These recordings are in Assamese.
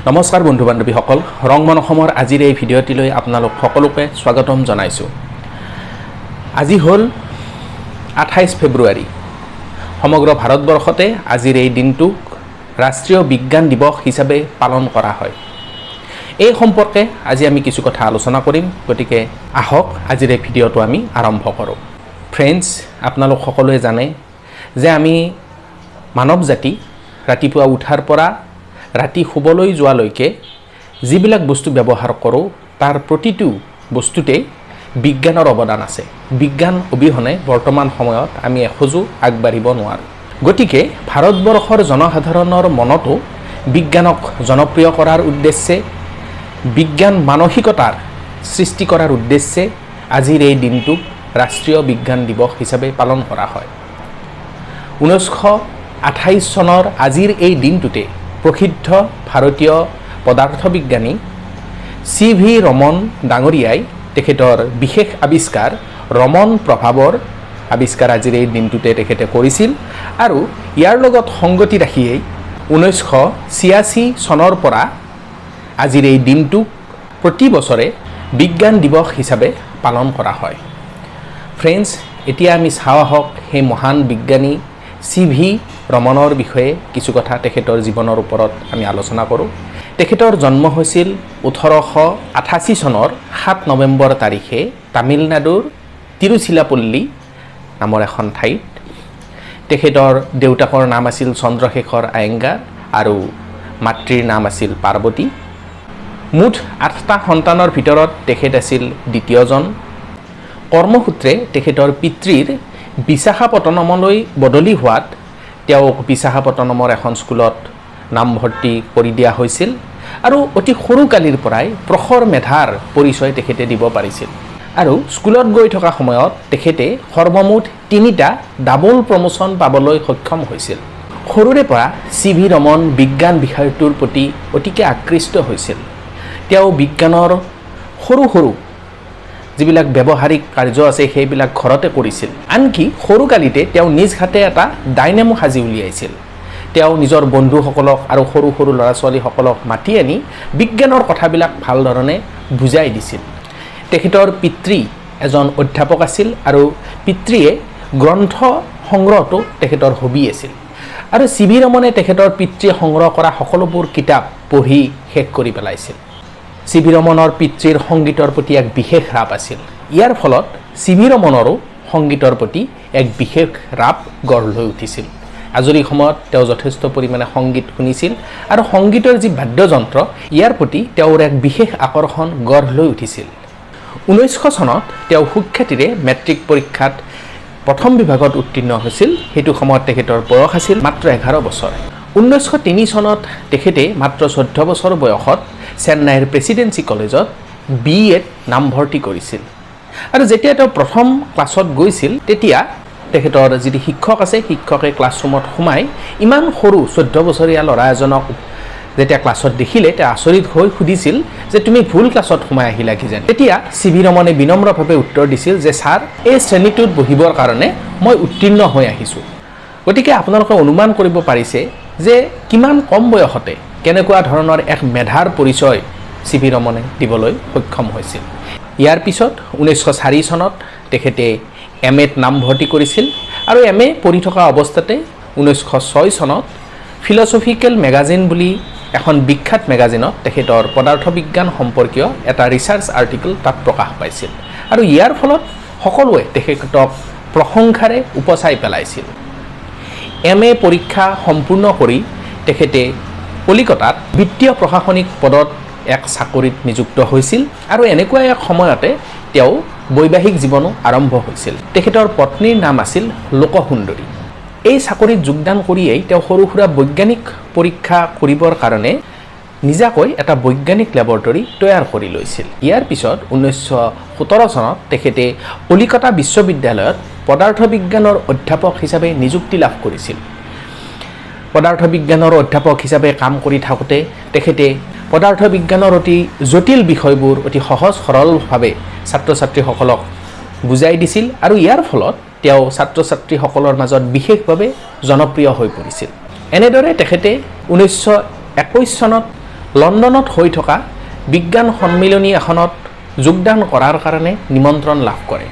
নমস্কাৰ বন্ধু বান্ধৱীসকল, ৰংমন অসমৰ আজিৰ এই ভিডিঅ'টিলৈ আপোনালোক সকলোকে স্বাগতম জনাইছোঁ। আজি হ'ল 28 ফেব্ৰুৱাৰী। সমগ্ৰ ভাৰতবৰ্ষতে আজিৰ এই দিনটোক ৰাষ্ট্ৰীয় বিজ্ঞান দিৱস হিচাপে পালন কৰা হয়। এই সম্পৰ্কে আজি আমি কিছু কথা আলোচনা কৰিম। গতিকে আহক, আজিৰ এই ভিডিঅ'টো আমি আৰম্ভ কৰোঁ। ফ্ৰেণ্ডছ, আপোনালোক সকলোৱে জানে যে আমি মানৱ জাতি ৰাতিপুৱা উঠাৰ পৰা ৰাতি শুবলৈ যোৱালৈকে যিবিলাক বস্তু ব্যৱহাৰ কৰোঁ, তাৰ প্ৰতিটো বস্তুতেই বিজ্ঞানৰ অৱদান আছে। বিজ্ঞান অবিহনে বৰ্তমান সময়ত আমি এখোজো আগবাঢ়িব নোৱাৰোঁ। গতিকে ভাৰতবৰ্ষৰ জনসাধাৰণৰ মনতো বিজ্ঞানক জনপ্ৰিয় কৰাৰ উদ্দেশ্যে, বিজ্ঞান মানসিকতাৰ সৃষ্টি কৰাৰ উদ্দেশ্যে আজিৰ এই দিনটোক ৰাষ্ট্ৰীয় বিজ্ঞান দিৱস হিচাপে পালন কৰা হয়। 1928 চনৰ আজিৰ এই দিনটোতে প্ৰসিদ্ধ ভাৰতীয় পদাৰ্থ বিজ্ঞানী চি ভি ৰমন ডাঙৰীয়াই তেখেতৰ বিশেষ আৱিষ্কাৰ ৰমন প্ৰভাৱৰ আৱিষ্কাৰ আজিৰ এই দিনটোতে তেখেতে কৰিছিল। আৰু ইয়াৰ লগত সংগতি ৰাখিয়েই 1986 চনৰ পৰা আজিৰ এই দিনটোক প্ৰতি বছৰে বিজ্ঞান দিৱস হিচাপে পালন কৰা হয়। ফ্ৰেণ্ডছ, এতিয়া আমি চাওঁ আহক সেই মহান বিজ্ঞানী চি ভি ৰমনৰ বিষয়ে কিছু কথা, তেখেতৰ জীৱনৰ ওপৰত আমি আলোচনা কৰোঁ। তেখেতৰ জন্ম হৈছিল 1888 চনৰ 7 নৱেম্বৰ তাৰিখে তামিলনাডুৰ তিৰুচিলাপল্লী নামৰ এখন ঠাইত। তেখেতৰ দেউতাকৰ নাম আছিল চন্দ্ৰশেখৰ আয়েংগাৰ আৰু মাতৃৰ নাম আছিল পাৰ্বতী। মুঠ আঠটা সন্তানৰ ভিতৰত তেখেত আছিল দ্বিতীয়জন। কৰ্মসূত্ৰে তেখেতৰ পিতৃৰ বিশাখাপট্টনমলৈ বদলি হোৱাত তেওঁক বিশাখাপট্টনমৰ এখন স্কুলত নামভৰ্তি কৰি দিয়া হৈছিল। আৰু অতি সৰুকালিৰ পৰাই প্ৰখৰ মেধাৰ পৰিচয় তেখেতে দিব পাৰিছিল। আৰু স্কুলত গৈ থকা সময়ত তেখেতে সৰ্বমুঠ তিনিটা ডাবল প্ৰমোশ্যন পাবলৈ সক্ষম হৈছিল। সৰুৰে পৰা চি ভি ৰমন বিজ্ঞান বিষয়টোৰ প্ৰতি অতিকে আকৃষ্ট হৈছিল। তেওঁ বিজ্ঞানৰ সৰু সৰু যিবিলাক ব্যৱহাৰিক কাৰ্য আছে, সেইবিলাক ঘৰতে কৰিছিল। আনকি সৰুকালিতে তেওঁ নিজ হাতে এটা ডাইনেমো সাজি উলিয়াইছিল। তেওঁ নিজৰ বন্ধুসকলক আৰু সৰু সৰু ল'ৰা ছোৱালীসকলক মাতি আনি বিজ্ঞানৰ কথাবিলাক ভাল ধৰণে বুজাই দিছিল। তেখেতৰ পিতৃ এজন অধ্যাপক আছিল আৰু পিতৃয়ে গ্ৰন্থ সংগ্ৰহটো তেখেতৰ হবি আছিল। আৰু চি ভি ৰমনে তেখেতৰ পিতৃয়ে সংগ্ৰহ কৰা সকলোবোৰ কিতাপ পঢ়ি শেষ কৰি পেলাইছিল। চি ভি ৰমনৰ পিতৃৰ সংগীতৰ প্ৰতি এক বিশেষ ৰাপ আছিল। ইয়াৰ ফলত চি ভি ৰমনৰো সংগীতৰ প্ৰতি এক বিশেষ ৰাপ গঢ় লৈ উঠিছিল। আজৰি সময়ত তেওঁ যথেষ্ট পৰিমাণে সংগীত শুনিছিল আৰু সংগীতৰ যি বাদ্যযন্ত্ৰ, ইয়াৰ প্ৰতি তেওঁৰ এক বিশেষ আকৰ্ষণ গঢ় লৈ উঠিছিল। 1900 চনত তেওঁ সুখ্যাতিৰে মেট্ৰিক পৰীক্ষাত প্ৰথম বিভাগত উত্তীৰ্ণ হৈছিল। সেইটো সময়ত তেখেতৰ বয়স আছিল মাত্ৰ 11 বছৰ। 1903 চনত তেখেতে মাত্ৰ 14 বছৰ বয়সত চেন্নাইৰ প্ৰেচিডেঞ্চি কলেজত বি এত নামভৰ্তি কৰিছিল। আৰু যেতিয়া তেওঁ প্ৰথম ক্লাছত গৈছিল, তেতিয়া তেখেতৰ যিটো শিক্ষক আছে, শিক্ষকে ক্লাছৰুমত সোমাই ইমান সৰু 14 বছৰীয়া ল'ৰা এজনক যেতিয়া ক্লাছত দেখিলে, তেওঁ আচৰিত হৈ সুধিছিল যে তুমি ভুল ক্লাছত সোমাই আহিলা কিজানি? তেতিয়া চি ভি ৰমনে বিনম্ৰভাৱে উত্তৰ দিছিল যে ছাৰ, এই শ্ৰেণীটোত বহিবৰ কাৰণে মই উত্তীৰ্ণ হৈ আহিছোঁ। গতিকে আপোনালোকে অনুমান কৰিব পাৰিছে যে কিমান কম বয়সতে কেনেকুৱা ধৰণৰ এক মেধাৰ পৰিচয় চি ভি ৰমনে দিবলৈ সক্ষম হৈছিল। ইয়াৰ পিছত 1904 চনত তেখেতে এম এত নামভৰ্তি কৰিছিল। আৰু এম এ পঢ়ি থকা অৱস্থাতে 1906 চনত ফিলচফিকেল মেগাজিন বুলি এখন বিখ্যাত মেগাজিনত তেখেতৰ পদাৰ্থ বিজ্ঞান সম্পৰ্কীয় এটা ৰিচাৰ্চ আৰ্টিকল তাত প্ৰকাশ পাইছিল। আৰু ইয়াৰ ফলত সকলোৱে তেখেতক প্ৰশংসাৰে উপচাই পেলাইছিল। এম এ পৰীক্ষা সম্পূৰ্ণ কৰি তেখেতে কলিকতাত বিত্তীয় প্ৰশাসনিক পদত এক চাকৰিত নিযুক্ত হৈছিল। আৰু এনেকুৱা এক সময়তে তেওঁ বৈবাহিক জীৱনো আৰম্ভ হৈছিল। তেখেতৰ পত্নীৰ নাম আছিল লোকসুন্দৰী। এই চাকৰিত যোগদান কৰিয়েই তেওঁ সৰু সুৰা বৈজ্ঞানিক পৰীক্ষা কৰিবৰ কাৰণে নিজাকৈ এটা বৈজ্ঞানিক লেবৰেটৰী তৈয়াৰ কৰি লৈছিল। ইয়াৰ পিছত 1917 চনত তেখেতে কলিকতা বিশ্ববিদ্যালয়ত পদাৰ্থ বিজ্ঞানৰ অধ্যাপক হিচাপে নিযুক্তি লাভ কৰিছিল। পদাৰ্থ বিজ্ঞানৰ অধ্যাপক হিচাপে কাম কৰি থাকোঁতে তেখেতে পদাৰ্থ বিজ্ঞানৰ অতি জটিল বিষয়বোৰ অতি সহজ সৰলভাৱে ছাত্ৰ ছাত্ৰীসকলক বুজাই দিছিল। আৰু ইয়াৰ ফলত তেওঁ ছাত্ৰ ছাত্ৰীসকলৰ মাজত বিশেষভাৱে জনপ্ৰিয় হৈ পৰিছিল। এনেদৰে তেখেতে 1921 চনত লণ্ডনত হৈ থকা বিজ্ঞান সন্মিলনী এখনত যোগদান কৰাৰ কাৰণে নিমন্ত্ৰণ লাভ কৰে।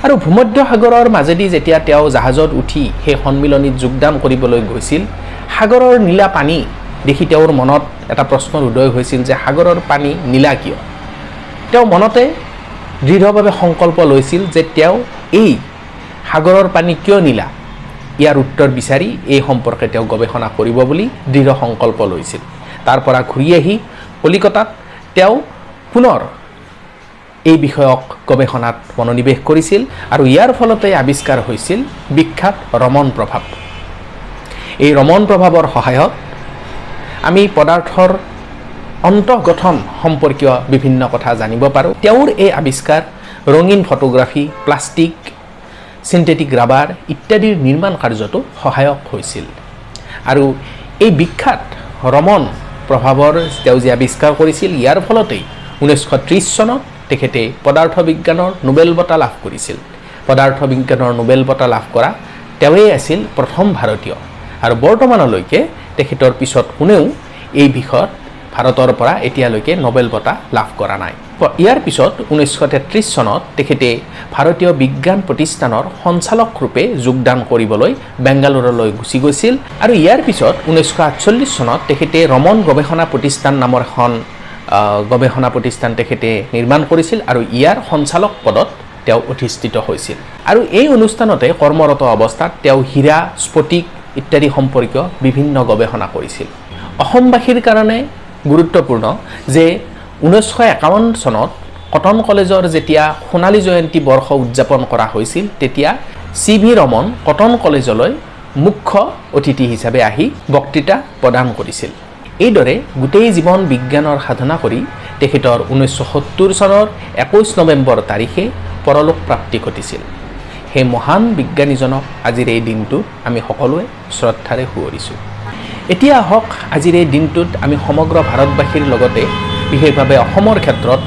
আৰু ভূমধ্য সাগৰৰ মাজেদি যেতিয়া তেওঁ জাহাজত উঠি সেই সন্মিলনীত যোগদান কৰিবলৈ গৈছিল, সাগৰৰ নীলা পানী দেখি তেওঁৰ মনত এটা প্ৰশ্নৰ উদয় হৈছিল যে সাগৰৰ পানী নীলা কিয়? তেওঁ মনতে দৃঢ়ভাৱে সংকল্প লৈছিল যে তেওঁ এই সাগৰৰ পানী কিয় নীলা ইয়াৰ উত্তৰ বিচাৰি এই সম্পৰ্কে তেওঁ গৱেষণা কৰিব বুলি দৃঢ় সংকল্প লৈছিল। তাৰ পৰা ঘূৰি আহি কলিকতাত তেওঁ পুনৰ এই বিষয়ক গৱেষণাত মনোনিৱেশ কৰিছিল আৰু ইয়াৰ ফলতে আৱিষ্কাৰ হৈছিল বিখ্যাত ৰমন প্ৰভাৱ। এই ৰমন প্ৰভাৱৰ সহায়ত আমি পদাৰ্থৰ অন্তঃগঠন সম্পৰ্কীয় বিভিন্ন কথা জানিব পাৰোঁ। তেওঁৰ এই আৱিষ্কাৰ ৰঙীন ফটোগ্ৰাফী, প্লাষ্টিক, চিন্থেটিক ৰাবাৰ ইত্যাদিৰ নিৰ্মাণ কাৰ্যতো সহায়ক হৈছিল। আৰু এই বিখ্যাত ৰমন প্ৰভাৱৰ তেওঁ যি আৱিষ্কাৰ কৰিছিল, ইয়াৰ ফলতেই 1930 চনত তেখেতে পদাৰ্থ বিজ্ঞানৰ নোবেল বঁটা লাভ কৰিছিল। পদাৰ্থ বিজ্ঞানৰ নোবেল বঁটা লাভ কৰা তেওঁৱেই আছিল প্ৰথম ভাৰতীয় আৰু বৰ্তমানলৈকে তেখেতৰ পিছত কোনেও এই বিষয়ত ভাৰতৰ পৰা এতিয়ালৈকে নোবেল বঁটা লাভ কৰা নাই। ইয়াৰ পিছত 1933 চনত তেখেতে ভাৰতীয় বিজ্ঞান প্ৰতিষ্ঠানৰ সঞ্চালক ৰূপে যোগদান কৰিবলৈ বেংগালুৰুলৈ গুচি গৈছিল। আৰু ইয়াৰ পিছত 1948 চনত তেখেতে ৰমন গৱেষণা প্ৰতিষ্ঠান নামৰ এখন গৱেষণা প্ৰতিষ্ঠান তেখেতে নিৰ্মাণ কৰিছিল আৰু ইয়াৰ সঞ্চালক পদত তেওঁ অধিষ্ঠিত হৈছিল। আৰু এই অনুষ্ঠানতে কৰ্মৰত অৱস্থাত তেওঁ হীৰা, স্ফটিক ইত্যাদি সম্পৰ্কীয় বিভিন্ন গৱেষণা কৰিছিল। অসমবাসীৰ কাৰণে গুৰুত্বপূৰ্ণ যে 1951 চনত কটন কলেজৰ যেতিয়া সোণালী জয়ন্তী বৰ্ষ উদযাপন কৰা হৈছিল, তেতিয়া চি ভি ৰমন কটন কলেজলৈ মুখ্য অতিথি হিচাপে আহি বক্তৃতা প্ৰদান কৰিছিল। এইদৰে গোটেই জীৱন বিজ্ঞানৰ সাধনা কৰি তেখেতৰ 1970 চনৰ 21 নৱেম্বৰ তাৰিখে পৰলোক প্ৰাপ্তি ঘটিছিল। সেই মহান বিজ্ঞানীজনক আজিৰ এই দিনটোত আমি সকলোৱে শ্ৰদ্ধাৰে সুঁৱৰিছোঁ। এতিয়া আহক, আজিৰ এই দিনটোত আমি সমগ্ৰ ভাৰতবাসীৰ লগতে বিশেষভাৱে অসমৰ ক্ষেত্ৰত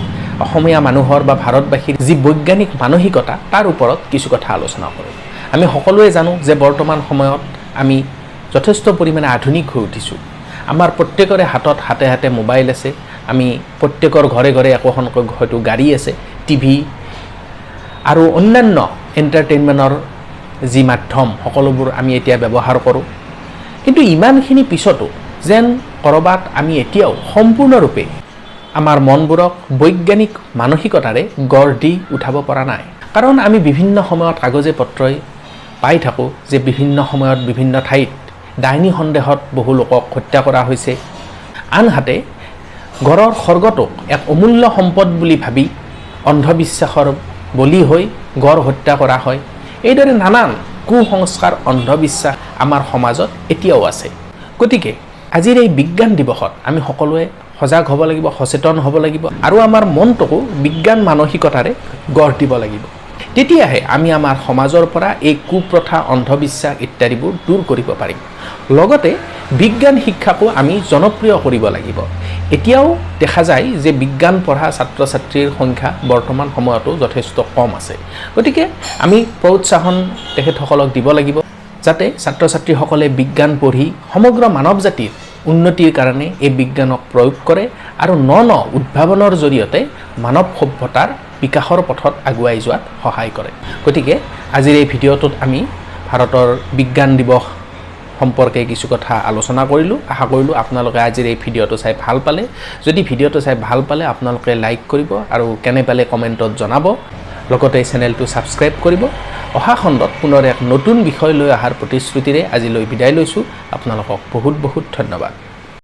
অসমীয়া মানুহৰ বা ভাৰতবাসীৰ যি বৈজ্ঞানিক মানসিকতা, তাৰ ওপৰত কিছু কথা আলোচনা কৰোঁ। আমি সকলোৱে জানো যে বৰ্তমান সময়ত আমি যথেষ্ট পৰিমাণে আধুনিক হৈ উঠিছোঁ। আমাৰ প্ৰত্যেকৰে হাতত হাতে হাতে মোবাইল আছে। আমি প্ৰত্যেকৰ ঘৰে ঘৰে একোখনকৈ হয়তো গাড়ী আছে। টিভি আৰু অন্যান্য এণ্টাৰটেইনমেণ্টৰ যি মাধ্যম, সকলোবোৰ আমি এতিয়া ব্যৱহাৰ কৰোঁ। কিন্তু ইমানখিনি পিছতো যেন ক'ৰবাত আমি এতিয়াও সম্পূৰ্ণৰূপে আমাৰ মনবোৰক বৈজ্ঞানিক মানসিকতাৰে গঢ় দি উঠাব পৰা নাই। কাৰণ আমি বিভিন্ন সময়ত কাগজে পত্ৰই পাই থাকোঁ যে বিভিন্ন সময়ত বিভিন্ন ঠাইত ডাইনী সন্দেহত বহু লোকক হত্যা কৰা হৈছে। আনহাতে গড়ৰ খৰ্গটোক এক অমূল্য সম্পদ বুলি ভাবি অন্ধবিশ্বাসৰ বলি হৈ গড় হত্যা কৰা হয়। এইদৰে নানান কুসংস্কাৰ, অন্ধবিশ্বাস আমাৰ সমাজত এতিয়াও আছে। গতিকে আজিৰ এই বিজ্ঞান দিৱসত আমি সকলোৱে সজাগ হ'ব লাগিব, সচেতন হ'ব লাগিব আৰু আমাৰ মনটোকো বিজ্ঞান মানসিকতাৰে গঢ় দিব লাগিব। তেতিয়াহে আমি আমাৰ সমাজৰ পৰা এই কুপ্ৰথা, অন্ধবিশ্বাস ইত্যাদিবোৰ দূৰ কৰিব পাৰিম। লগতে বিজ্ঞান শিক্ষাকো আমি জনপ্ৰিয় কৰিব লাগিব। এতিয়াও দেখা যায় যে বিজ্ঞান পঢ়া ছাত্ৰ ছাত্ৰীৰ সংখ্যা বৰ্তমান সময়তো যথেষ্ট কম আছে। গতিকে আমি প্ৰোৎসাহন তেখেতসকলক দিব লাগিব, যাতে ছাত্ৰ ছাত্ৰীসকলে বিজ্ঞান পঢ়ি সমগ্ৰ মানৱ জাতিৰ উন্নতিৰ কাৰণে এই বিজ্ঞানক প্ৰয়োগ কৰে আৰু ন ন উদ্ভাৱনৰ জৰিয়তে মানৱ সভ্যতাৰ বিকাশৰ পথত আগুৱাই যোৱাত সহায় কৰে। গতিকে আজিৰ এই ভিডিঅ'টোত আমি ভাৰতৰ বিজ্ঞান দিৱস সম্পৰ্কে কিছু কথা আলোচনা কৰিলোঁ। আশা কৰিলোঁ আপোনালোকে আজিৰ এই ভিডিঅ'টো চাই ভাল পালে। যদি ভিডিঅ'টো চাই ভাল পালে, আপোনালোকে লাইক কৰিব আৰু কেনে পালে কমেণ্টত জনাব। লগতে চেনেলটো ছাবস্ক্ৰাইব কৰিব। অহা খণ্ডত পুনৰ এক নতুন বিষয় লৈ অহাৰ প্ৰতিশ্ৰুতিৰে আজিলৈ বিদায় লৈছোঁ। আপোনালোকক বহুত বহুত ধন্যবাদ।